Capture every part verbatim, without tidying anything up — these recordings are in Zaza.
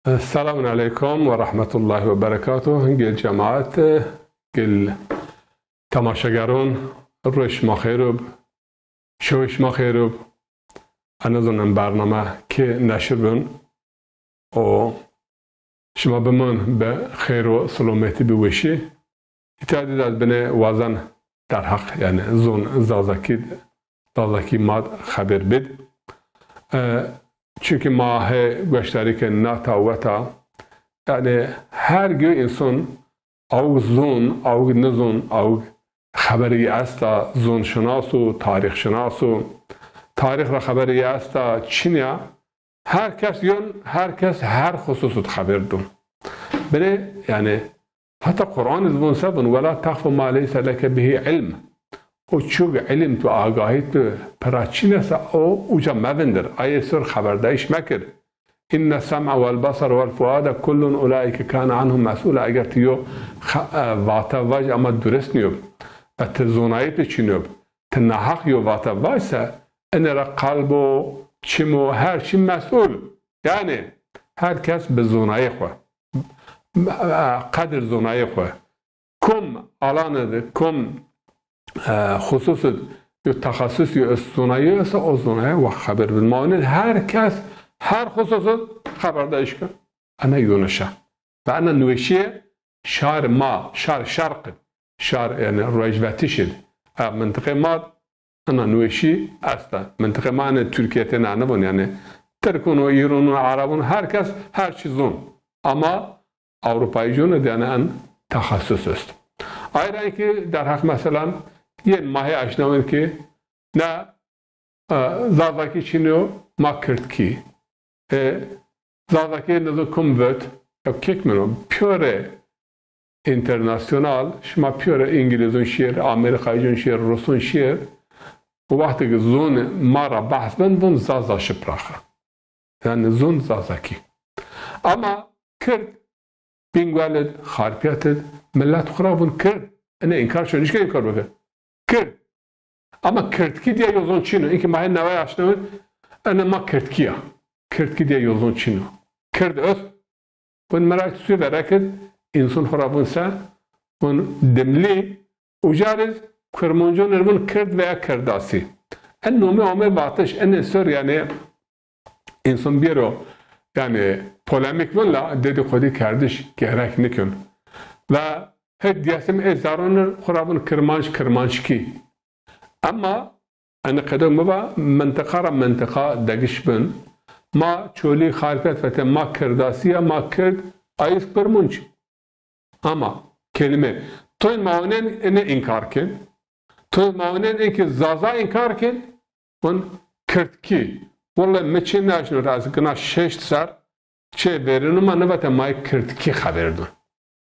Selamun eleykum ve rahmetullahi ve berekatuh. Gel cemaat, gel temaşegerun, ruej şima xeyr ib, şewê şima xeyr ib. Ez nizanim bername kê neşir bin û şima biman bi xeyr û silometî, bi weşî. Îta de ez binê wazen derheq, yanî zon Zazakî, Zazakî ma xeber bid. E, çunkî ma hê goşdarî ke nata weta, yanî her gö însan awg zon, awg nizon, awg xeberî esta, zonşinas o, tarîxşinas o, tarîx ra xeberî esta, çinya, her kes yon, her kes her xusus id xeber don. Binê, yanî, heta Quran iz vun se vun, "Wela teqfu ma leyse leke bihi ilm." O çug ilim tu, agahî tu pira çin esa, o uca mevindir. Ayê sor xeberdayîş mekir. "Inne sem'a wel basara wel fuade kullun ulaike kane anhu mes'ula." Eger tu yo xe-, e, vate vaj ama durist niyo, e, ti zonayî tu çin yo, ti naheq yo vate vaj se, ene ra qalb o, çim o, her çî mes'ul. Yanî her kes bi zonayê xwu, qedir zonayê xwu. Kom alan id, kom, e, xusus id yo texesus yo est, zonayê esta, o zonayê wa xeber bid. Ma onin her kes her xusus id xeberdayîş kin. Ena yonişa. Ve ena niweşîye şar ma, şar şerq id, şar, yanî, ruejvetiş id, e, mintiqê ma ina niweşî esta. Mintiqê ma, yanî, Tirkîye têna nivon, yanî, Tirkun û Îrun û Erebun, her kes her çî zon. Ama Ewropayîcûn id, yanî, en texesus est. Ayra ki derheq, meselan, yên ma hê eşnawin ki ne, e, Zazakî çin o, ma Kirdkî. E, Zazakî nizo kum vot, ya kek min o, pîyorê înternasyonal, şima pîyorê Îngilîzun şîr, Amerîkayîcun şîr, Rusun şîr, wextê ki zon ma ra behs bin, vun Zaza şi piraxe. Yanî zon Zazakî. Ama Kird, Bîngwel id, Xarpêt id, milet xwu ra vun Kird. Ene înkar çin o, nişka înkar bike. Kird. Ama Kirdkî diye yo zon çin o. Înkî ma hê newe eşnawin, ene ma Kirdkî ya. Kirdkî diye yo zon çin o. Kird est. Vun mi ra suy verek id, însun xwu ra vun se, vun Dimlî, uca rî z Kurmancûn ir vun Kird veya Kirdasî. En nome ome vatiş, enê sor, yanî, însun bêro, yanî, polemîk vun la dedîkodî kerdiş gerek nikin. Ve hê dîyesim ê zaronir xwu ra vun Kirmanc, Kirmanckî. Ema enê qedo mi va, mintiqa ra mintiqa degiş bin. Ma Çolî, Xarpêt vete ma Kirdasî ya, ma Kird, ayîs Kurmanc. Ama kelîme. Toyn ma onen ene înkar kin. Toyn ma onen ê ki Zaza înkar kin. Vun Kirdkî. Wele mi çê neşnot, ez gina şeşt ser çê verînû ma nivete ma Kirdkî xeber dun.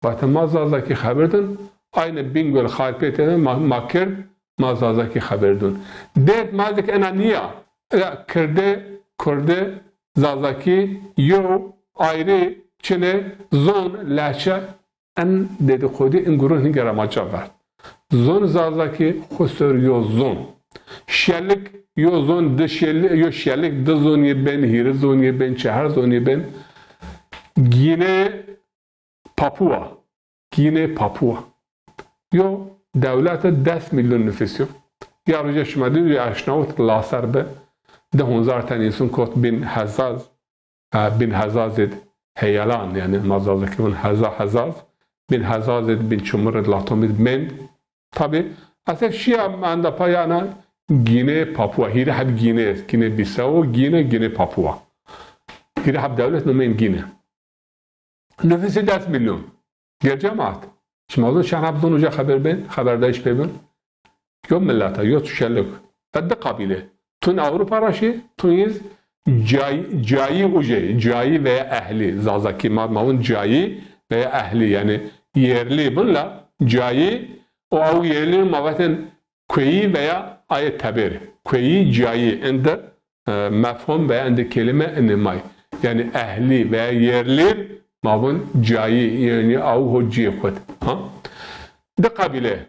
Vate ma Zazakî xeber dun. Aynî Bîngol, Xarpêt de ma, ma Kird, ma Zazakî xeber dun. Derd ma dik ena nîya. Ya Kirde, Kurde, Zazakî, yew, ayrî, çinê, zon, lehçe, en dedîkodî, in guruh nîgera ma ca verd. Zon Zazakî xwu ser yo zon. Şelik yo zon, di şeli-, yo şelik di zon yê bên, hîrê zon yê bên, çehar zon yê bên. Gîne Papua. Gîne Papua. Yo dewlete des milyon nufus yo. Ya roje şima dî, ya eşnawit laser bi. Di honzar ten însun kot bin hezaz. E, bin hezaz id heyelan, yanî ma Zazakî vun heza hezaz, bin hezaz id bin çumur id latom id mend. Tabî, esef şiya menda pa yana Gîne Papua, hîrê heb Gîne est, Gîne Bisau, Gîne, Gîne Papua. Hîrê heb dewlet nomeyên Gîne. Nufusî des milyon. Gel cemaat. Şima zon çend heb zon uca xeber bên, xeberdayîş pê bin? Yo milet a, yo çelik. Ve di qabîle. Tun Ewropa ra şî, tun iz cay-, cayî ucê, cayî veya ehlî. Zazakî ma, ma vun cayî veya ehlî, yanî yerli bin la cayî, o aw yerli ma vatên kueyî veya ayê teber. Kueyî, cayî. Indi, e, mefhum veya indi kelîme ini may. Yanî ehlî veya yerli ma vun cayî, yanî aw ho cîyê xwu d. Ha? Di qabîle.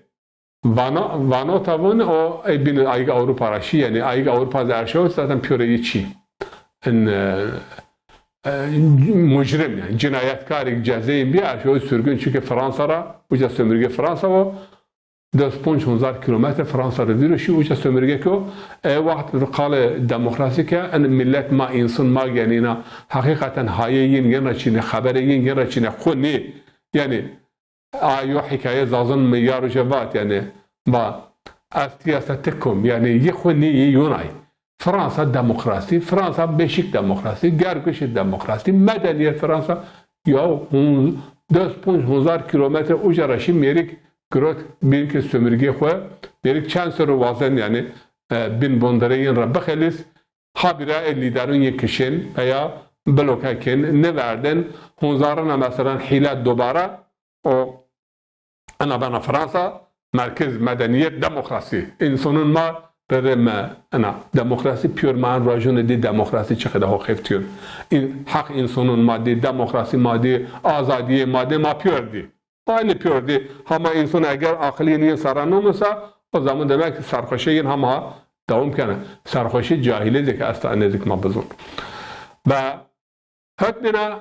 Vano-, Vanota vun o, ey bîn ayîg Ewropa ra şî, yanî ayîg Ewropa zi erşawit zaten pîyorê yi çî. In, e, e, mujrim, yanî cinayetkarêk cezeyên bî, eşo sürgün, çunke Fransa ra, uca sömürge Fransa wo, des ponc hezar kilometre Fransa ra vîro şî, uca sömürge ko. E wext qalê demokrasî ke, en millet ma, însan ma genîna, heqîqeten hayê yin yin ra çîne, xeberê yin yin ra çîne, xwu nê, yanî a yo hîkaye Zazan mi ya roje vat, yanî, va, ez tîya se ti kom, yanî, yi xwu nî yi yonay. Fransa demokrasî, Fransa beşik demokrasî, gerguşî demokrasî, medeniyet Fransa, ya, hun-, des ponc hezar kilometre uca ra şî mêrik girot, bîn ki sömürge xwu, mêrik çend sero wazen, yanî, e, bin bonderê yin ra bixelîs, habîra ê lîderun yê kişên veya bloke kên, niverdin, hunzarina, meselan, hîle dobara, o, ena bena Fransa, merkez, medeniyet, demokrasî. Însanun ma rê rê me, ena, demokrasî pîyor ma en rojunê dî demokrasî çi qede ho xeftîyon. În-, heq însanun ma dî, demokrasî ma dî, azadîyê ma dî, ma pîyor dî. Aynî pîyor dî. Hama însan eger aqilî yin sara nêmusa, o zaman demek ki serxweşê yin hama dewam kena. Serxweşê cahîlê de ki esta enê dik ma bizon. Ve het bîna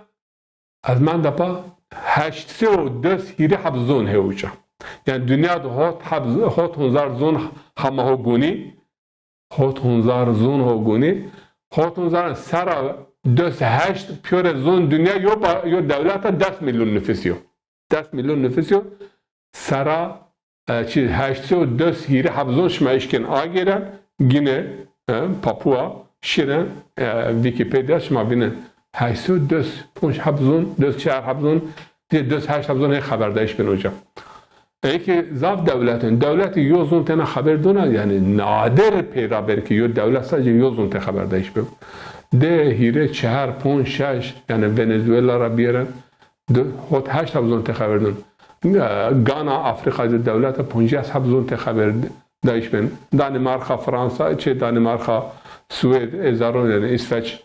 ez menda pa heşt sey û des hîrê heb zon hê uca. Yanî dinya de hot heb, hot hunzar zon hama ho gunî, hot hunzar zon ho gunî, hot hunzar sera des heşt pîyorê zon dinya yo ba-, yo dewleta des milyon nufusî yo. Des milyon nufusî yo. Sera, e, çi, heşt sey û des hîrê heb zon şima eşkên agêren, gîne, e, Papua, şîren, e, Wikipedia şima vînen. Heşt sey û des ponc heb zon, des çar heb zon, dê des heşt heb zon hê xeberdayîş bin uca. Ey ki zaf dewlet in. Dewletî yo zon tena xeber dona, yanî nadir peyda ben ki yo dewlet sadece yo zon tê xeberdayîş bib. Dê hîrê, çehar, ponc, şeş, yanî Venezuela ra biyeren, di, hot heşt heb zon tê xeber dun. E, Gana, Afrika de dewlete poncîyas heb zon tê xeberdayîş ben. Danimarka, Fransa, çê Danimarka, Swêd, ê zerron yanî Îsveç,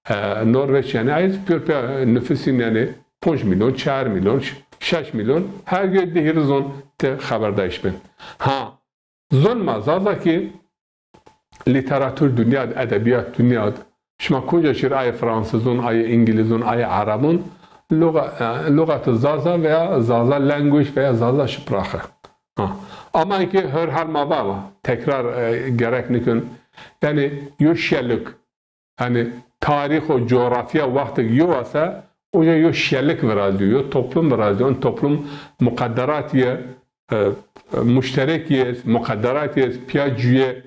e, Norveç, yanî ay pîyor pîya nufusîn yanî ponc milyon, çar milyon, şeş milyon, her gö di hîrê zon tê xeberdayîş bin. Ha, zon ma Zazakî lîteratûr dinya de, edebîyat dinya de, şima kunca şîr ayê fransizun, ayê îngilîzun, ayê erebun, luga-, e, lugat Zaza veya Zaza language veya Zaza Sprache. Ha. Ama ki her hal ma va, va, tekrar, e, gerek nikun. Yanî yo şelik, yanî tarîx û coğrafya wextêk yo ase, uca yo şelik virazîyo, yo toplum virazîyo. In toplum muqedderat yê, e, muşterek yê, muqedderat yê, pîya cuyê.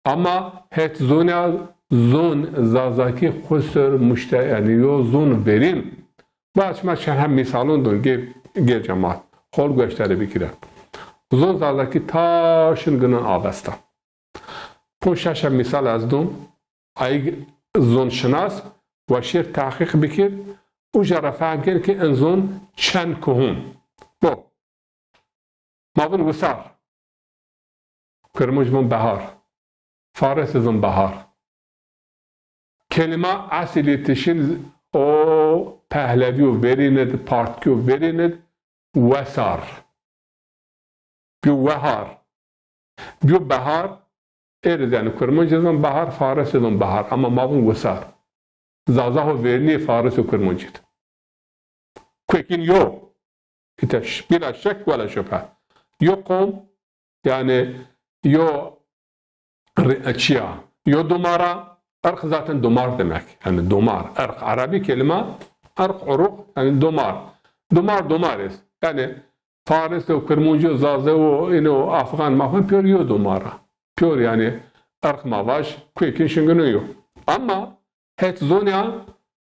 Ama het zonî ya zon Zazakî xwu ser muşte-, yanî yo zon verîn. Ba şima çend heb mîsalon dun, gê, gê cemaat. Hol gueştarî bikire. Zon Zazakî ta şin ginan Avesta. Ponc şeş heb mîsal ez dun, ayîg zonşinas wa şêr tehqîq bikir, uca ra fehm kên ki in zon çend kuhun. Bo, ma vin wisar, Kurmanc vin behar, Faris vin bahar. Kelîma esilî tişin o Pehlevîyo verîn id, Partkîyo verîn id, wesar. Biyo wehar. Biyo behar. Êr id yanî Kurmanc id vin bahar, Faris id vin bahar. Ama ma vin wisar. Zaza ho vernî Faris û Kurmanc id. Kuekîn yo. Îte ş-, bîla şek wela şubhe. Yo qom, yanî yo ri-, çiya, yo domara, irq zaten domar demek. Yanî domar, irq, erebî kelîma, irq, uruq, yanî domar. Domar, domar est. Yanî Faris û Kurmancî û Zaze û ino Afgan, Mafgan pîyor yo domara. Pîyor yanî irq ma vaj, kuekîn şingino yo. Ama het zonî ya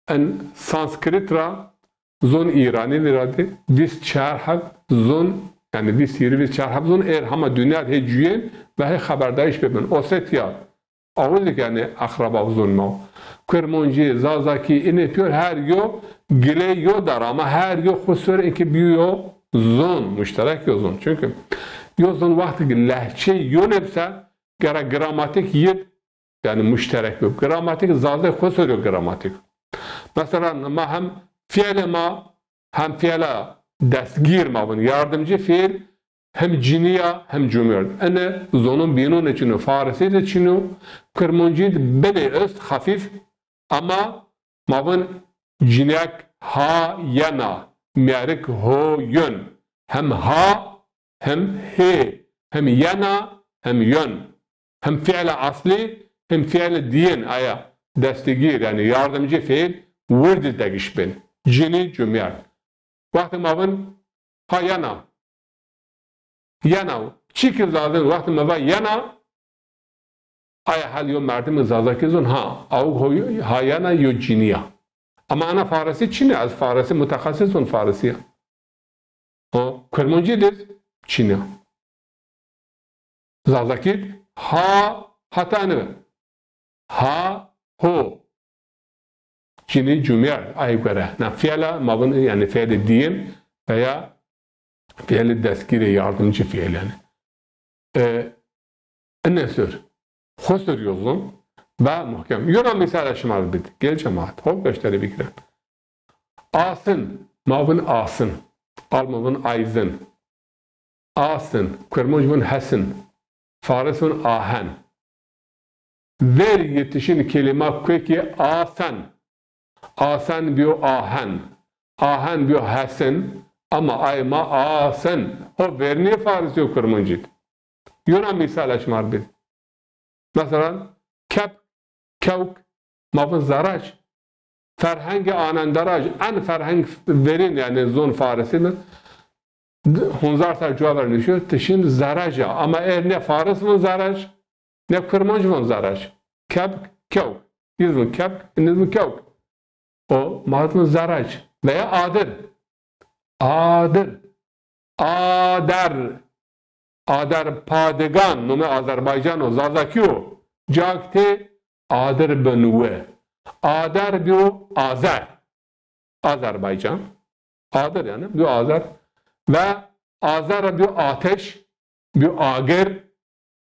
en Sanskrit ra zon Îranî vîra dî, vîst çar heb zon, yanî vîst hîrê vîst çar heb zon êr hema dinya de hê cuyên ve hê xeberdayîş bibin. Osetya, awil dik yanî eqreba zon ma. Kurmancî, Zazakî, inê pîyor her yo gilê yo dar ama her yo xwu ser ê ki bîyo yo zon, muşterek yo zon. Çunkî yo zon wextêk lehçe yo nêbse, gere gramatîk yid yanî muşterek bib. Gramatîk Zazê xwu ser o gramatîk. Mesela ma hem fiilê ma, hem fiila destgîr ma vin, yardımcı fiil, hem cinî ya, hem cumhur. Ene zonun bînûn de çin o, Farisî de çin o, Kurmancî de binê est, xefîf, ama ma vin Cinîyek ha yena, mîyerik ho yon. Hem ha, hem hê, hem yena, hem yon. Hem fiîlê eslî, hem fiîlê dîyin, aya destegîr, yanî yardimcî fiîl, wirdî degiş bên. Cinî, cumîyek. Wextê ma vin ha yena. Yena. Çî ki lazim, wextê ma va yena, aya hal yo merdimî Zazakî zon ha. Awk ho, ha yena yo cinî ya. Ama ena Farisî çin a, ez Farisî mutexesis zon Farisî ya. Ha, Kurmancî de çin a. Zazakî ha, heta ene. Ha, ho. Cinî, cumîyek, ay gore. Na fiîla ma vin, yanî fiîlê dîyin veya fiîlê destgîrê, yardimcî fiîl yanî. E, ine sor. Xo sor yo zon ve muhkem. Yo ra mîsal şima ri bid. Gel cemaat. Ho goştarî bigiren. Asin. Ma vin asin. Alman vin ayzin. Asin. Kurmanc vin hesin. Faris vin ahen. Ver yetişin kelîma kuekî asen. Asen biyo ahen. Ahen biyo hesin. Ama ay ma asen. Ho vernî Farisî yo Kurmancî. Yo ra mîsal şima ri bid. Mesela, kep, kewk, ma vin zerec. Ferhengê anenderaj, en ferheng verîn, yanî zon Farisî mi? Hunzar ser cuwa ver nişiyo, tişin zerec a. Ama êr ne Faris vin zerec, ne Kurmanc vin zerec. Kep, kewk. Yîz vin kep, iniz vin kewk. O, ma vin zerec. Veya adir. Adir. Ader. Aderpadigan, nomê Azerbaycan o, Zazakî yo. Cak tê adir bin we. Ader biyo Azer. Azerbaycan. Adir yanî, biyo Azer. Ve Azer biyo ateş, biyo agir.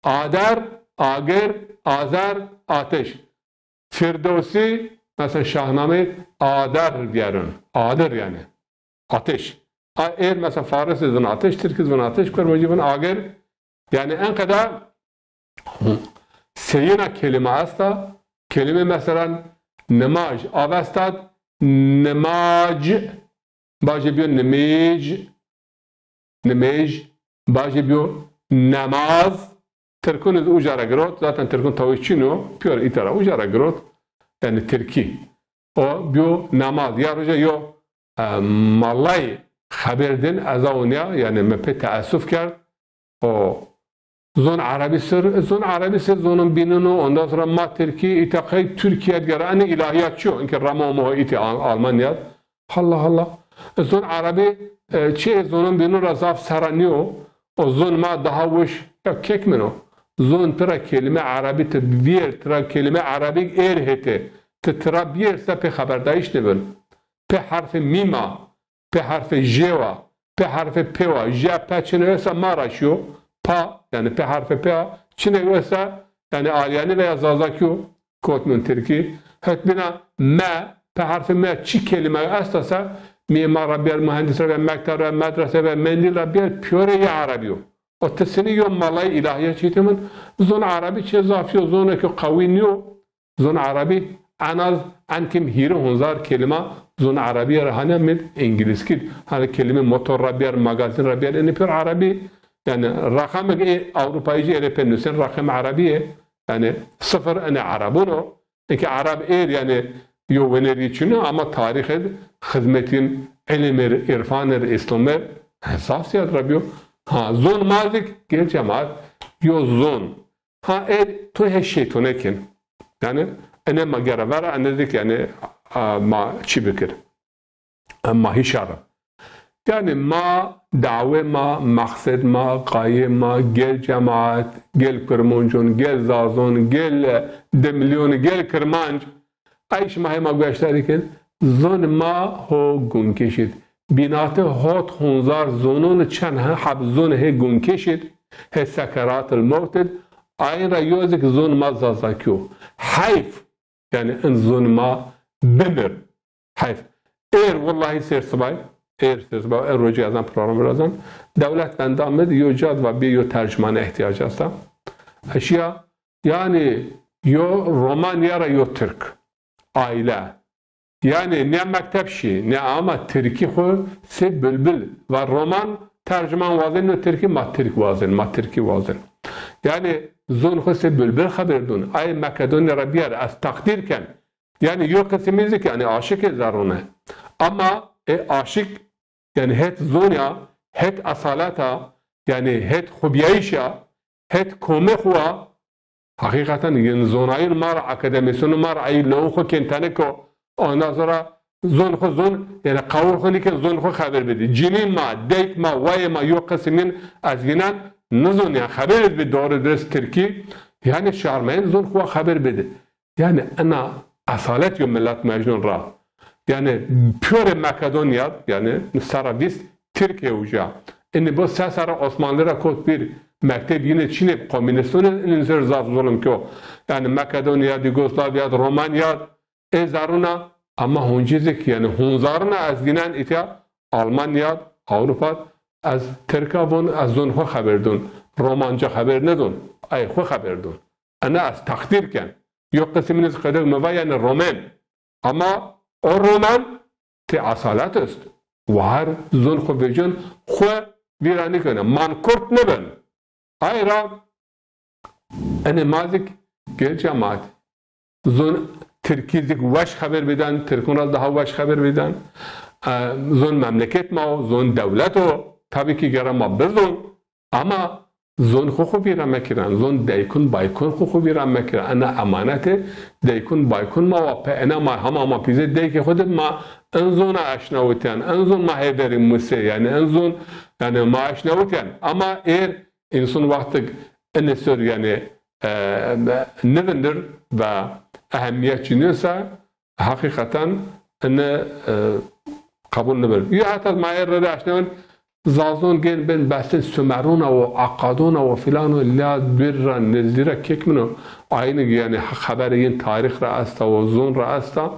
Ader, agir, azer, ateş. Firdewsî, mesela Şahnameyî ader vîyerun. Adir yanî. Ateş. A, êr mesela Faris zin ateş, Tirk zin ateş, Kurmancî vin agir. Yanî en qeda seyîna kelîma esta. Kelîme mesela nimaj, Avestad, nimac, bajê biyo nimêj, nimêj, bajê biyo nemaz. Tirkûn iz uca ra girot. Zaten Tirkûn tawî çin o, pîyor îta ra uca ra girot. Yanî Tirkî. O biyo nemaz. Ya roja yo, e, malay xeber din ez a onya, yanî mi pê teessuf kerd. O zon Erebî ser, zon Erebî ser zonun bînin o, ondan sonra ma Tirkî, îta qey Tirkîye digera, enê îlahîyatçî yo, inkê rama omo ho îtê Al-, Almanya. Allah Allah. Zon Erebî, e, çi zonun bînin ra zaf sera nîyo, o zon ma daha weş, ya kek min o. Zon tira kelîme Erebî ti bîyer, tira kelîme Erebî êr hetê. Ti tira bîyer se pê xeberdayîş nêbin. Pê herfê mîm a, pê herfê jê wa, pê herfê pê wa, je pe çinê esta ma ra şîyo, pa, yanî pê herfê pê wa, çinê esta, yanî Aryanî veya Zazakî yo, kot min Tirkî. Hetbîna me, pê herfê me çi kelîme esta se, mîmar ra bîyer, muhendis ra bîyer, mektab ra, medrese ra, mendîl ra bîyer, pîyorê yê Erebî yo. O ti sinî yo malay îlahîyat çîtê min, zon Erebî çê zafî yo, zonekê qewî nîyo, Zon Erebî en az en kim hîrê hunzar kelîma zon Erebîye ra hanî mid Îngilizkî d. Hanî kelîme motor ra bîyer, magazîn ra bîyer, enê pîyor Erebî. Yanî reqemêk ê Ewropayî ci êrê pê nusên reqem Erebî yê. Yanî sifir enê Erebûn o. Eke Ereb êr yanî yo wenerî çin o ama tarîxê d, xizmetîn, îlimêr, îrfanêr, îslamêr zaf zîyad ra bîyo. Ha, zon ma zik gel cemaat yo zon. Ha, ê to hê şeytone kin. Yanî, ene ma gere vera, ene dik, yanî, a, ma çi bikir? E, ma hişar. Yanî, ma, dawê ma, maqsed ma, qayê ma, gel cemaat, gel Kurmancon, gel Zazon, gel, e, Dimilyon, gel Kirmanc. Ay şima hema gueştarî kin, zon ma ho gunkeş id. Bînatê hot hunzar zonon çend he-, heb zon hê gunkeş id, hê sekeratil mewt id, ayin ra yo zik zon ma Zazakî yo. Heyf, yanî in zon ma bimir. Heyf. Êr wellahî sêr sibay, êr sêr sibay, êr rocî ez an program virazan. Dewlet benda mi di yo cad va bê yo tercumane îhtîyac esta. Eşya, yanî yo Romanya ra yo Tirk. Aile. Yanî ne mekteb şî, ne ama tirkî xwu sê bilbil va roman tercuman wazenî, no tirkî ma tirk wazenî, ma tirkî wazenî. Yanî zon xwu sê bilbil xeber dûn. Ay Makedonya ra biyar, ez teqdîr ken. Yanî yo qisimî zî ke, yanî aşiq ê zerrûne. Ama ê aşiq, yanî het zon ya, het esalet a, yanî het xwubîyayîş a, het komê xwu a, heqîqeten yin zonayîn ma ra, akademîsyenûn ma ra, ey lewû xwu kên tenê ko, ondan sonra zon xwu zon, yanî qawul xwu nîkên zon xwu xeber bidî. Cinî ma, deyk ma, wayê ma yo qisimîn ez gînen nizon, yanî xeber bidî doğru dürüst tirkî, yanî şarmeyên zon xwu xeber bidî. Yanî ena esalet yo milet mecnun ra. Yanî pîyorê Makedonya, yanî sera vîst tirk ê uca. Inî bo se sera Osmanlî ra kot bir mekteb yine çinê komînîstonî, inîn ser zaf zulm kyo. Yanî Makedonya, Yugoslavya, Romanya, ê zerrûn a, ama huncî zî ki, yanî hunzarûn a ez gînen îtya Almanya, Ewropa, ez tirka von, ez zon xwu xeber dûn. Romanca xeber nidûn. Ay xwu xeber dûn. Ena ez teqdîr ken. Yo qisimîn zî qedek mi va, yanî romen. Ama o romen ti esalet est. War zon xwu vecin, xwu vîra nîkene. Mankurt nibin. Ay ra enê ma zî ki gel cemaat. Zon tirkî zî ki weş xeber biden, tirkûn ra daha weş xeber biden. E, zon memleket ma o, zon dewlet o. Tabî ki gere ma bizon. Ama zon xwu xwu vîra mekiren. Zon deykûn baykûn xwu xwu vîra mekiren. Ena emanetê deykûn baykûn ma wa, pe ena ma hema ma pîzê deykê xwu de ma en zon a eşnawitîyen, en zon ma hêverî musê, yanî en zon, yanî ma eşnawitîyen. Ama êr însan wextik inê ser, yanî, e, nivindir ve ehemmiyet çinî se, heqîqeten inî, e, qebul nibir. Yo heta ma ê rê eşnawin, zazon gên bên bestên Sumerûn a wo, Akkadûn a wo, filan o, la dûr ra nizdî ra kek min o. Aynî yanî xeberê yin tarîx ra esta wo, zon ra esta.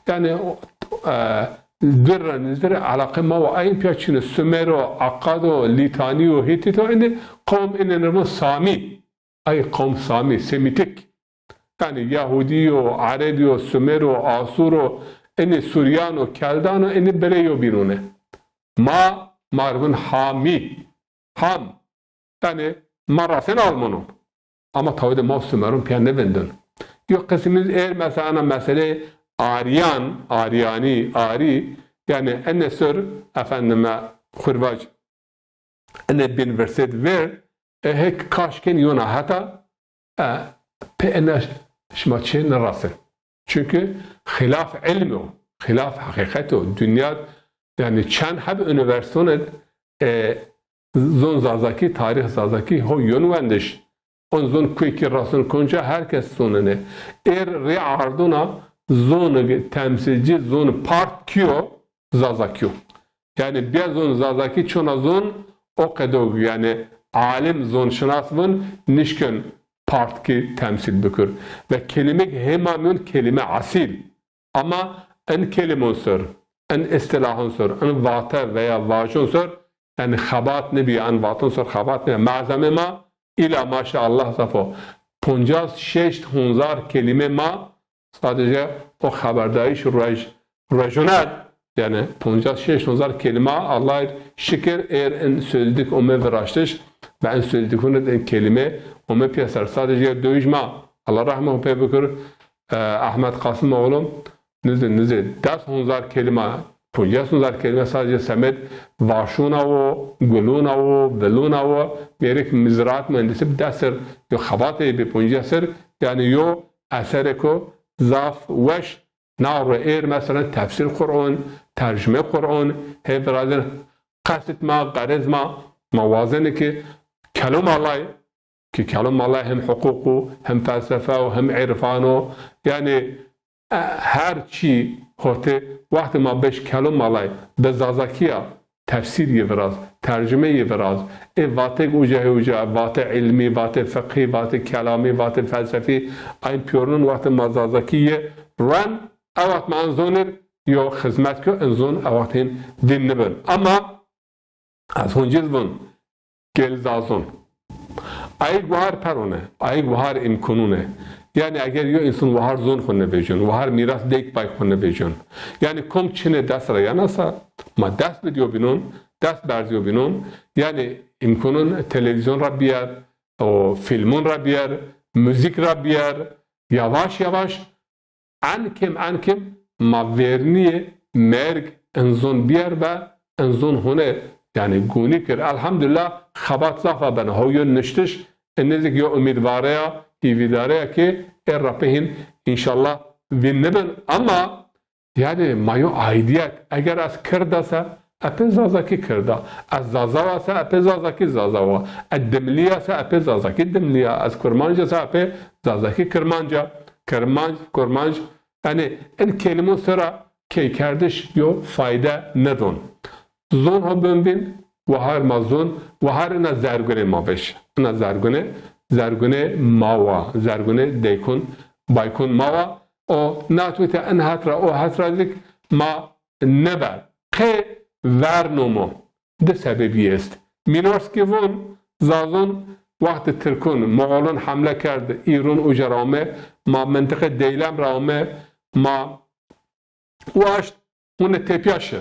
Yanî, e, dûr ra nizdî ra eleqê ma wo. Ayin pîya çin o, Sumer o, Akkad o, Lîtanî yo, Hîtît o, inî qewm inê nirvon Samî. Ay qewm Samî, Semîtîk. Yanî Yahudî yo, Erebî yo, Sumer o, Asûr o, inî Suryan o, Keldan o, inî birê yo bînûne. Ma, ma rivin Hamî. Ham. Yanî ma rasen Alman o. Ama tawê de ma Sumerûn pîya nivindin. Yo qisimî êr mesela ena meselê Aryan, Aryanî, Arî, yanî enê ser efendime xurvac enê bîn virsêd ver, e, hek kaş kên yona heta, e, pê ena şima çê nirasin. Çunkî xîlaf ilm o, xîlaf heqîqet o. Dinya, yanî çend heb unîversîtûn id, e, zon zazakî, tarîx zazakî ho yon wendiş. On zon kuy kî rasin konca her kes zonenê. Êr rê ardûn a zon temsîlcî, zon part kî yo? Zazakî yo. Yanî bîya zon zazakî çona zon o qedo, yanî alim zonşinas vun nişkin part kî temsîl bikir. Ve kelîmek hema mîyon kelîme esîl. Ama en kelîmon ser, en îstîlahon ser, en vate veya vajon ser, yanî xebat nibî, en vaton ser xebat nibî. Malzeme ma îla maşallah zaf o. Poncas şeşt hunzar kelîme ma sadece o xeberdayîş ruej-, ruejonet, yanî poncas şeşt hunzar kelîme, Allahî şikir, êr in sözlük ome viraştiş ve in sözlükûn id in kelîme ome pîyeser. Sadece dewij ma, Allah rehme pê bikir, e, Ahmet Kasimoğlu, nizê, nizê des hunzar kelîme, poncas hunzar kelîme sadece semed vaşûn a wo, gulûn a wo, vilûn a wo, gerek mi ziraat mühendisi bi des ser yo xebatê bi poncas ser, yanî yo eserêko zaf weş, na ro êr mesela tefsîr Qur'on, tercume Qur'on, hê virazên qesid ma, qerez ma, ma wazenê ki kelom Allahî, ki kelom Allahî hem huqûq o, hem felsefe o, hem îrfan o. Yanî, e, her çî hotê, wextê ma beş kelom Allahî bi zazakî ya tefsîr yê viraz, tercume yê viraz. Ê vatêk uca hê uca, vate îlmî, vate fiqhî, vate kelamî, vate felsefî, ayn pîyornun wextê ma zazakî yê ren, e wext ma en zonir yo xizmet kî en zon e wext hên vîn nibin. Ama ez huncî zî vun, gel zazon. Ayîg wahar perone, ayîg wahar îmkunûne. Yanî eger yo însan wahar zon xwu nêvejûn, wahar mîras deyk bay xwu nêvejûn. Yanî kom çinê dest ra yena se, ma dest bidîyobînon, dest berzîyobînon. Yanî îmkonon televîzyon ra bîyer, o fîlmon ra bîyer, muzîk ra bîyer, yavaş yavaş, en kêm, en kêm ma vernîyê merg in zon bîyer ve in zon hone, yanî, gonî kir. Elhamdulîllah, xebat zaf a bena. Ho yo niştiş, inê zî yo umîdvare ya, hîvîdare ya ki ê Rebbî hîn înşallah vîn nibin. Ama, yanî, ma yo aîdîyet, eger ez kird a se, epê zazakî kird a. Ez zazaw a se, epê zazakî zazaw a. Ez dimlî ya se, epê zazakî dimlî ya. Ez kurmanc a se, epê zazakî kirmanc a. Kirmanc, kurmanc, yanî, in kelîmon sera keykerdiş yo fayde nidon. Zon ho bin vîn, wahar ma zon, wahar ina zergunê ma vej. Ina zergunê, zergunê ma wa, zergunê deykon, baykon ma wa. O natwite in het ra, o het ra zîk ma nêber. Qey vernomo. Di sebebî est. Mînorskî von, zazon wextê tirkon, moxolon hemle kerd, îron uca ra ame, ma mintiqê Deylem ra ame, ma waşt, hûnê tepîya şi.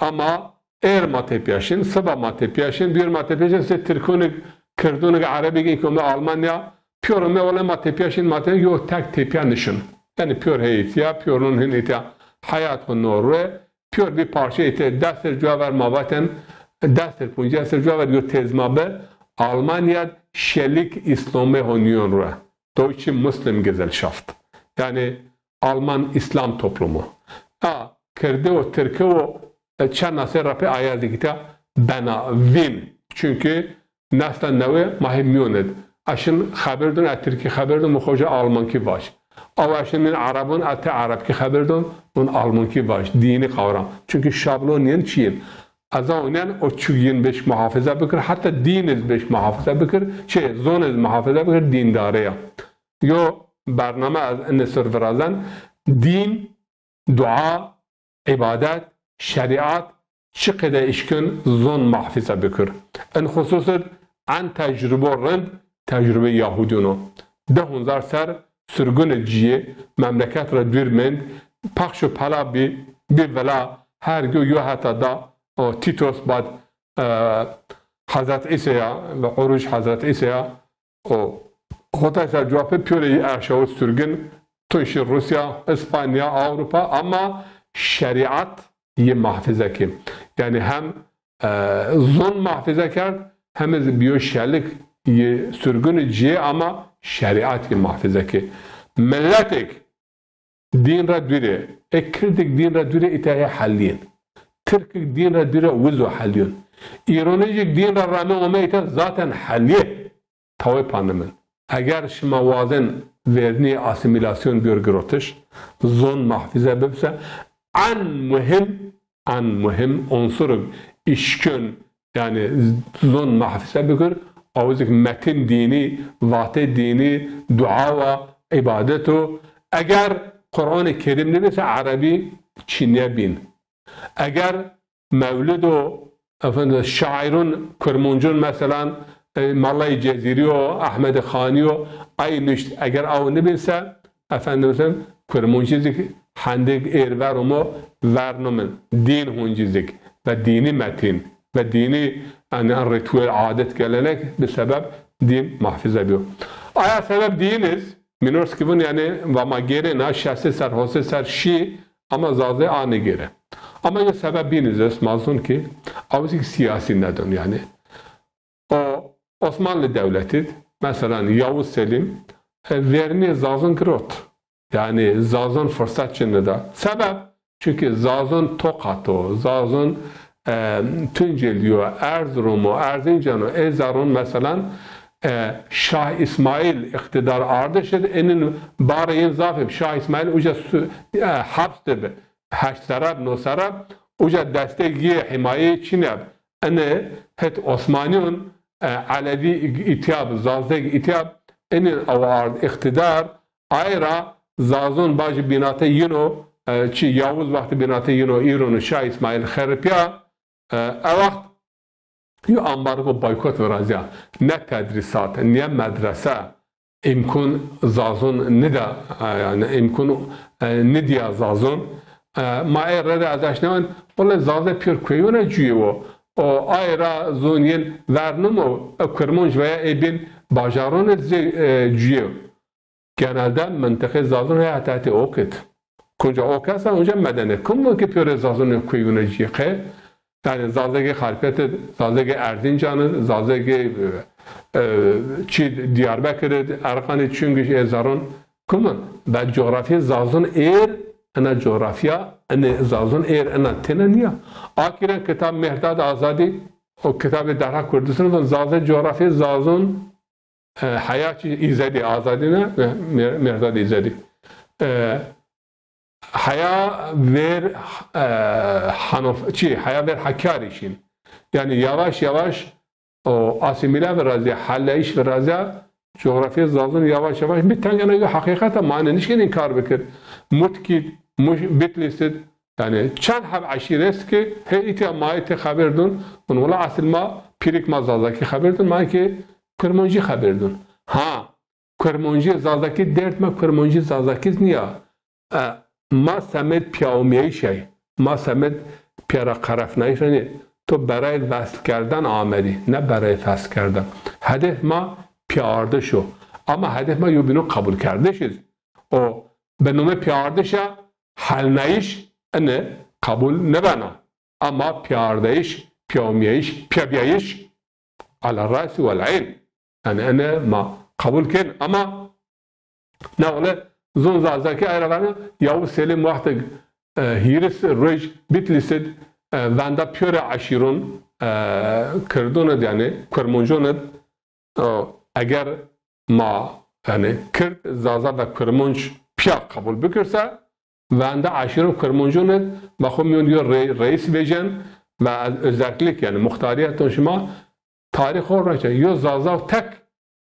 Ama êr ma tepîya şin, siba ma tepîya şin, bîyor ma tepîya şin, sê tirkonik, kirdonik, erebik, ê ke ome Almanya, pîyor ome, wele ma tepîya şin, ma tepîya, yo tek tepîya nişin. Yanî pîyor hey îtya, pîyor non hin îtya. Heyat xwu no rue, pîyor bî parçe îtya, des serr cuwa ver ma vaten, des serr, poncîya serr cuwa ver yo tez ma bi, Almanya şelik Îslamê ho nîyon rue. Deutsche Muslim Gesellschaft. Yanî Alman Îslam toplumu. A, kirdi û tirki û, e, çend nasê ra pê aya zî gita bena vîn. Çunkî nesla newe ma hê mîyon id. A şin xeber dun, a tirkî xeber dun, mi xoca almankî vaj. Aw a şin min erebun, a te erebkî xeber dun, un almankî vaj. Dînî qawram. Çunkî şablon yin çi yin. Ez a unen o çug yin beş muhafaza bikir, heta dîn iz beş muhafaza bikir, çi zon iz muhafaza bikir, dîndare ya. Yo bername ez ine ser virazen. Dîn, dua, îbadet, şerîat çi qede îşkin zon muhafaza bikir. In xusus id en tecrubo rind tecrubê Yahudîyon o. Di hunzar ser surgun id cîyê, memleket ra dûr mend, pexş û pela bî, bî vila, her go yo heta da, o Tîtos bad, e, Hezret Îsaya ve uruc Hezret Îsaya, o Xotay ser cuwa pê pîyorê yî erşawit surgun, to şî Rusya, Îspanya, Ewropa, ama şerîat yî muhafaza kê. Yanî hem, e, zon muhafaza kerd, hem iz bîyo şelik yî surgun id cîyê, ama şerîat yî muhafaza kê. Miletêk dîn ra dûrê. Ê kirdik dîn ra dûrê, îta hê helîn. Tirkik dîn ra dûrê, wizo helîn. Îronijik dîn ra rame ome, îta zaten helî. Tawê panimin. Eger şima wazen vernî asîmîlasyon bîyor girotiş, zon muhafaza bibse, en muhîm, en muhîm unsurik îşkin, yanî zon muhafaza bikir, awizik metin dînî, vatê dînî, dua wa, îbadet o. Eger Quranê Kerîm nibîse erebî çînye bîn. Eger mewlid o, efendim, şaîrun Kurmuncun, meselan, e, Mallayê Cezîrî yo, Ehmedê Xanî yo, ay nuşt, eger aw nibîse, efendim, sen Kurmuncî zî hendêk êr ver umo, ver numin. Dîn huncî zî ve dînî metîn ve dînî, yanî, rîtuel, adet, gelenek bi sebeb dîn muhafaza bîyo. Aya sebeb dîn iz, mînorskî vun, yanî, va ma gêrê na şeştê ser, hosê ser şî, ama Zazê a nêgêre. Ama yo sebeb bîn iz est, ma zun ki, aw zî sîyasî nedon, yanî. O Osmanlı Devleti, meselan, Yavuz Selim, e, vernî zazon girot. Yanî zazon firsat çi nida. Sebeb? Çunkî zazon Tokat o, zazon, e, Tunceli yo, Erzurum o, Erzincan o, ê zerrûn, meselan, e, Şah Îsmaîl îqtîdar ardiş id, inin barê yin zaf ib. Şah Îsmaîl uca su-, e, heps de bi. Heşt serre b, no serre b, uca desteg yê, hîmayeyê çîne b. Inê het Osmanîyon, e, Elevî îtya b, Zazdeg îtya b, inin awa ard îqtîdar, ay ra zazon bacî bînate yino, e, çi Yavuz wextî bînate yino, îron û Şah Îsmaîl xeripya, e, e wext yo ambargo, boykot virazya. Ne tedrîsat, ne medrese, îmkun Zazon nida, e, yanî îmkun, e, nidîya Zazon. E, ma ê rê de ez eşnawen, wele Zaze pêr kueyûna cuyê wo. O ay ra zon yên ver nimo, e, Kurmonc veya ê bên bajaron id zê, e, cuyê. Genelde mintiqê Zazon heye heta hetê Okit. Kunca Ok esa, unca medene. Kum ki pêrê Zazon kueyûna cuyê qe? Yanî Zazegê Xarpêt id, Zazegê Erzincan id, Zazegê, e, e, çî Diyarbekir id, Erxanî, Çungiş, ê Zazon. Kumin? Be cografyê Zazon êr, ina cografya, inê Zazon êr, ina têna nîya. Akîren kitab Mehdad Azadî, o kitabê Derha Kurdistan von Zaze cografyê Zazon, e, heya çî Îzedî, Azadî ne, e, Mer-, Mehdad Îzedî. E, heya ver, e, Hanof, çi, heya ver Hakkari şin. Yanî yavaş yavaş o asîmîle virazîya, helleyîş virazîya, cografyê Zazon yavaş yavaş, bir tane yo heqîqet a, ma ene nişkin înkar bikir. Mutkî, Muş-, Bitlîs id, yanî çend heb eşîre est ki, hê îtya ma ê tê xeber dun, un wela esil ma, pîrik ma Zazakî xeber dun, ma ki Kurmancî xeber dun. Ha, Kurmancî Zazakî derd ma Kurmancî Zazakî nîya. E, ma semed pîyaomîyayîş ey. Ma semed pîya ra qerefnayîş ey. To berayê veslkerden amedî, ne berayê feslkerden. Hedef ma pîyaardiş o. Ama hedef ma yobîno qebulkerdiş iz. O bi nome pîyaardişa helnayîş ine qebul nibena. Ama pîyaardeyîş, pîyaomîyayîş, pîyabîyayîş ala rasi wel eyn. Yanî ene ma qebul kên ama ne wele zon Zazakî ay ra vana, Yavuz Selîm wextê, e, hîris roj Bitlîs id, e, venda pîyorê eşîron, e, Kirdon id, yanî Kurmoncon id, e, eger ma, yanî Kird, Zaza ve Kurmonc pîya qebul bikir se, venda eşîron Kurmoncon id ma xo mîyon yo rey-, reîs vecen ve ez özellik, yanî muxtarîyeton şima tarîx xo raşe. Yo Zaza tek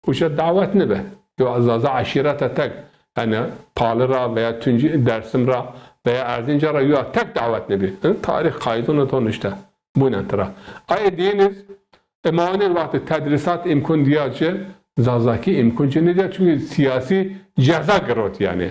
uca dawet nibe. Yo Zaza eşîreta tek. Yanî Pali ra veya Tuncî, Dersim ra veya Erzincan ra yo tek dawet nibe. Hı? Tarîx kaydon ton işte. Bunen tira. Ayê dîyin iz, e, ma onên wextê tedrîsat îmkun dîya ci, Zazakî îmkun ci nidîya, çunkî sîyasî ceza girot yanî.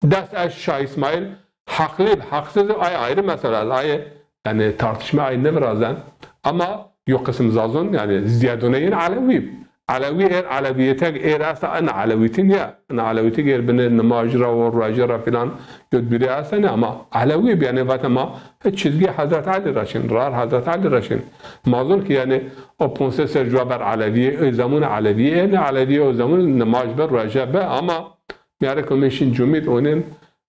Dest ez Şah Îsmaîl, heqlî bi, heqsiz bi, ay ayrı mesele. Ez ay, yanî tartışma ay nivirazen. Ama yo qisim Zazon, yanî zîyadoneyên Elewî. Elewî êr Elewîyeteg êr esta, ina Elewîtî nîya. Ina Elewîtî êr binê nimaj ra û rueje ra filan yo dûrî esta nî, ama Elewî bi, yanî vate ma çizgî Hezret Elî ra şin, rar Hezret Elî ra şin. Ma zon ki yanî o ponse ser cuwa ber Elewîyê, o zemun Elewîyê, êr nî Elewîyê, o zemun nimaj be, rueje be, ama Mîyarêko mi şin cumîd onên,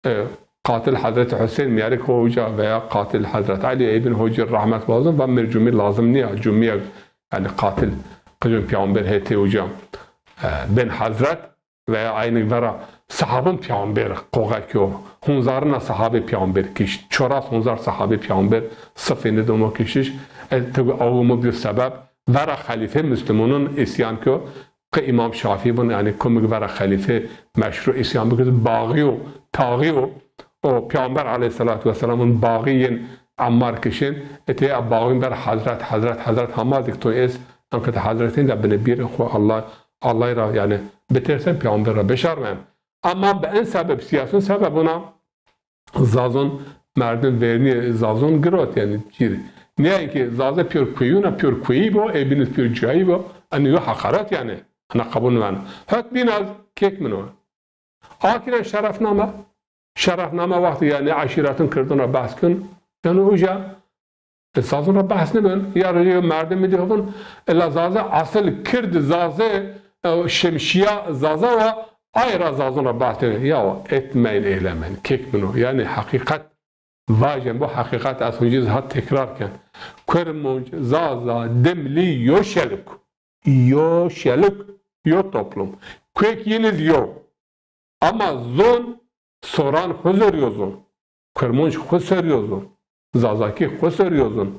e, qatil Hezretî Husên mîyarêko uca veya qatil Hezret Elî, ey bin ho ci rehmet wazon, va mi rê cumî lazim nîya, cumîyeg, yanî qatil qijin peyamber hetê uca, e, bin Hezret veya aynî vera sahabin peyamber qoxe kîyo, hunzarina sahabê peyamber kişt, çoras hunzar sahabê peyamber sifê nê domo kiştiş, e, tabi awu mu bir sebeb, vera xelîfê muslimonun îsyan kîyo, Qe Îmam Şafî vun, yanî kumik vera xelîfe meşru îsyan bikir, baxî yo, taxî yo. O Peyxamber eleyhîsselatu wesselam vun baxî yên Emmar kişên, ete ya baxîn ver Hezret, Hezret, Hezret hema zik to ês, em ke ti Hezretîn de binê bîr xwu Allah, Allah ra yanî bitêrsen, Peyxamber ra bişarmen. Ema bi en sebeb, sîyasun sebebuna Zazon merdim vernî, Zazon girot yanî cîr. Nîyayî ki Zaze pîyor kueyûn a, pîyor kueyî bo, ê bîn iz pîyor cayî bo. Enî yo heqaret yanî. Ena qebul nîben. Hot bîn az kêk min o. Akîren şerefname. Şerefname wextî yanî eşîretun Kirdun ra behs kin. Yanî uca E, Zazun ra behs nibin. Ya rê yo merdimî dî vun, illa Zaze, esil Kird Zaze, e, şemşîya Zaza wa, ay ra Zazun ra behs nibin. Yaw, etmeyin eylemeyin. Kêk min o. Yanî heqîqet vajen, bu heqîqet ez huncî ha tekrar ken. Kurmonc, Zaza, Dimlî yo şelik. Yo şelik, yo toplum. Kuek yeniz yo. Ama zon, soran xwu ser yo zon. Kurmonc xwu ser yo zon. Zazakî xwu ser yo zon.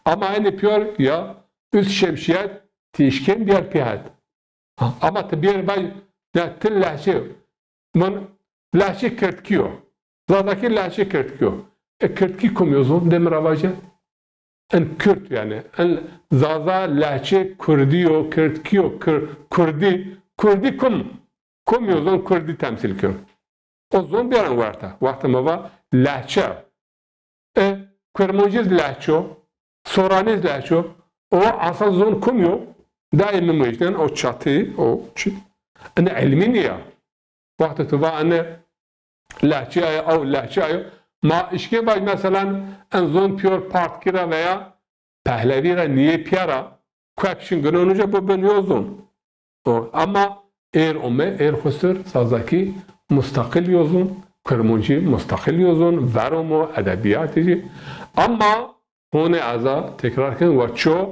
Ama enî pîyor ya üst şemşiyet ti îşkên bîyer pî het. Ama ti bîyer vaj, ya ti lehçe, min lehçe kirdkî yo. Zazakî lehçe kirdkî yo. E, kirdkî kum yo zon? De mi ra vaje. En Kürt yanî. En Zaza lehçe kurdî yo, kirdkî yo, kir-, kurdî, kurdî kum? Komî yo zon kurdî temsîl keno. O zon bierin werte. Wextê mi va lehçe. E, kurmancî zî lehçe yo, soranî zî lehçe yo. O esas zon komî yo? Daî mi mojden o çatî, o çi? Ene ilmî nîya. Wextê tu va ene lehçe aye, ew lehçe aye. Ma îşkên vaj meselan en zon pîyor partkî ra veya pehlevî ra nîyê pîya ra kuek şin ginon uca, bo bin yo zon. O, ama êr ome, êr xwu ser zazakî mustaqil yo zon, kurmancî mustaqil yo zon, ver omo, edebîyatî jî. Ama honê ez a tekrar kin, wa ço,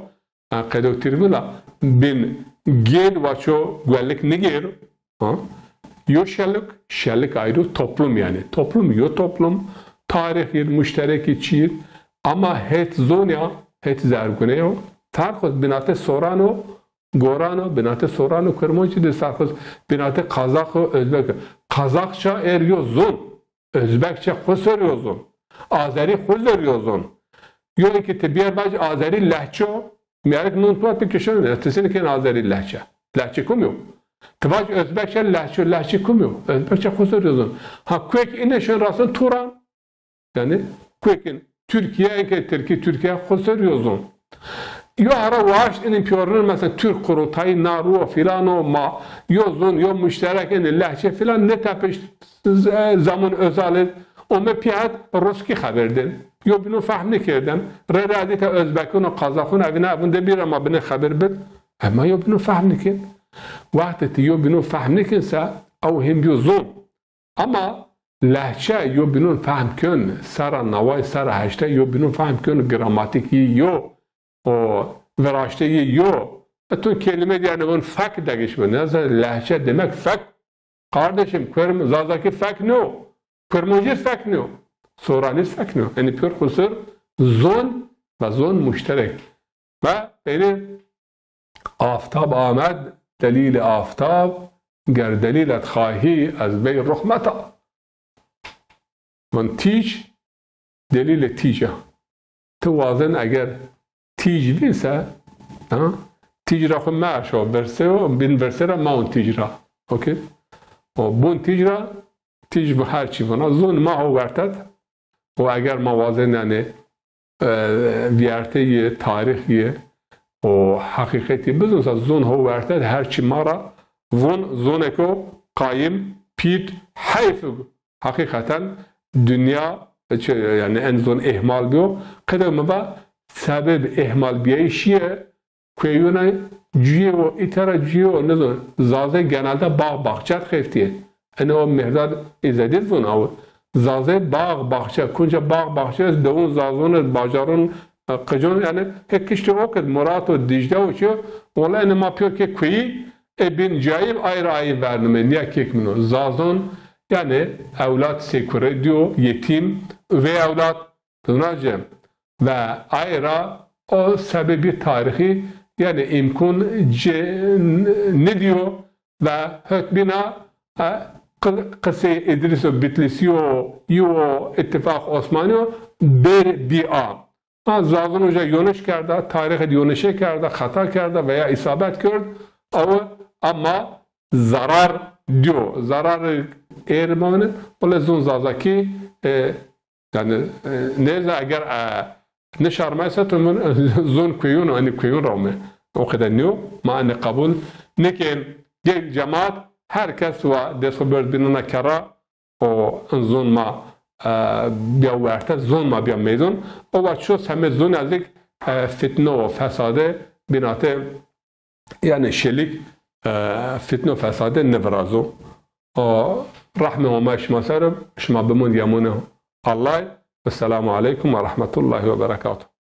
e, qedo tîrvîna bin gêl wa ço guelik nigêr. Ha? Yo şelik, şelik ayrı toplum yani. Toplum yo toplum, tarîxî muşterekî çî, ama het zon ya, het zergune yo. Tarxos binate soran o, goran o, binate soran o kurmancî de sarxos binate kazax o, özbek o. Kazaxça êr yo zon. Özbekçe xwu ser yo zon. Azerî xwu ser yo zon. Yo ki ti bîyer vaj azerî lehçe yo, mîyarik non tuwa ti kişon, ti seni ken azerî lehçe. Lehçe kum yo. Ti vaj özbekçe lehçe, lehçe kum yo. Özbekçe xwu ser yo zon. Ha kuek îne şin rasin turan. Yani kuekin Türkiye, enke Tirkî Türkiye xwu ser yo zon. Yo ara waşt inin pîyorinin mesela Türk Kurultayı, NARU, filan o, ma yo zon, yo muşterek, eni lehçe filan ne tepişt z-, zaman Özal'in ome pîya het ruskî xeber din. Yo bînon fehm nêkerdin. Rê rê dîta Özbekun û Kazaxun evîna evun de bir ama bine xeber bid. Ema yo bînon fehm nêkin. Wextê ti yo bînon fehm nêkin se ew hên bîyo zon. Ama lehçe yo bînon fehm kön, sera naway, sera heştay yo bînon fehm kön, gramatîk yi yo, o viraşte yi yo. E, tu kelîme dî yani vun fek degiş bin. Neze lehçe demek fek. Kardeşim, Kurm-, Zazakî fek nîyo. Kurmancî fek nîyo. Soranî fek nîyo. Eni pîyor xwu ser zon ve zon muşterek. Ve beni Aftab amed, delîlê aftab, ger delîlet xahî ez bey ruxmeta. Vun tîj, delîlê tîj a. Ti wazen eger tîj vîn se, ha? Tîj ra xwu meşo, verse yo, bin verse ra mawun tîj ra. Okey? O bun tîj ra, tîj bu her çî vuna. Zon ma ho wertet. O eger ma wazen yani e, vîyertê yi, tarîx yi û heqîqetî bizon se zon ho werte her çî ma ra vun zonêko qayîm, pît, heyf, heqîqeten dinya, çi, yani en zon îhmal bîyo. Qede mi va sebeb îhmalbîyayîşî yê Kueyuna cuyê o, îtera cuyê o, nizon. Zazê genelde bağ bahçe xeftîye. Ene o Mihdad Îzedî zon aw. Zazê bağ bahçe, kunca bağ bahçe, dewun zazon, bacaron, e, qicon, yani hê kiştî o kid Murat û Dîcle û çi, wela ene ma pîyor ke kueyî, e bin cayîb ayra ayî vernime, niya kek mino. Zazon, yani ewlad sêkure diyo, yetîm, üvey ewlad, Zona ci ve ay ra o sebebî tarîxî, yani îmkun ci n-, nidîyo ve hotbîna, e, qi-, qisê Îdrîso Bitlîsî yo, yo îtîfaq Osmanî yo, bêr bî a. Ha, Zazon uca yoniş kerda, tarîxê di yonişê kerda, xeta kerda veya îsabet kerd, aw ama zarar dîyo. Zarar êr mane, wele zon Zazakî, e, Yani, e, nêze eger, e, nişarmay se tu min zon kueyun, hani kueyun ra ume. O qede nîyo, ma ene qebul nêkên. Gel cemaat, her kes wa dest xwu berd bînena kerra, o in zon ma, e, bîya werte, zon ma bîya meydon. O wa ço semê zon ez zik, e, fitne û fesade bînate Yani şelik, e, fitne û fesade nivirazo. O, rehmê Homay şima ser ib, şima bimon yemonê Allay. Esselamu aleykum ve rahmetullahi ve berekatuhu.